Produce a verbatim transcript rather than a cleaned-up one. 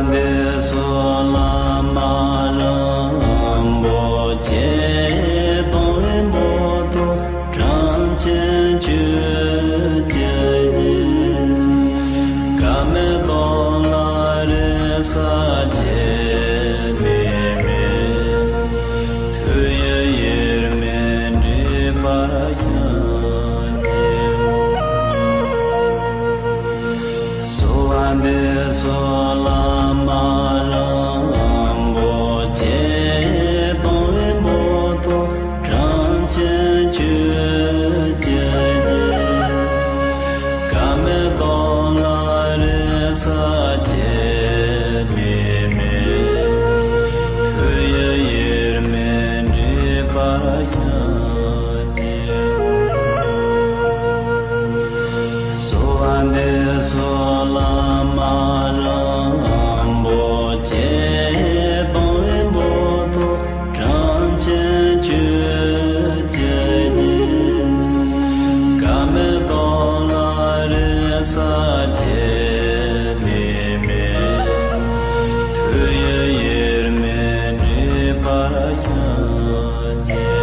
འདི་སོགས་བླ་མ་རིན་པོ་ཆེ། སྟོང་པའི་འབུམ་དུ་གྲངས་ཅན་ཆོས་ཀྱི་རྒྱལ། ཀ་མད་ལ་རེ་ས་ཆེ་མི་མེད། ཐུགས་ཡིད་དབྱེར་མེད་འདྲེས་པར་ཤོག། གསོལ་བ་འདེབས་སོ་བླ་མ་རིན་པོ་ཆེ། སྟོང་པའི་འབུམ་དུ་གྲངས་ཅན་ཆོས་ཀྱི་རྒྱལ། ཀ་མད་ལ་རེ་ས་ཆེ་མི་མེད། ཐུགས་ཡིད་དབྱེར་མེད་འདྲེས་པར་ཤོག། གསོལ་བ་འདེབས་སོ་བླ་མ་རིན་པོ་ཆེ། སྟོང་པའི་འབུམ་དུ་གྲངས་ཅན་ཆོས་ཀྱི་རྒྱལ། ཀ་མད་ལ་རེ་ས་ཆེ་མི་མེད། ཐུགས་ཡིད་དབྱེར་མེད་འདྲེས་པར་ཤོག།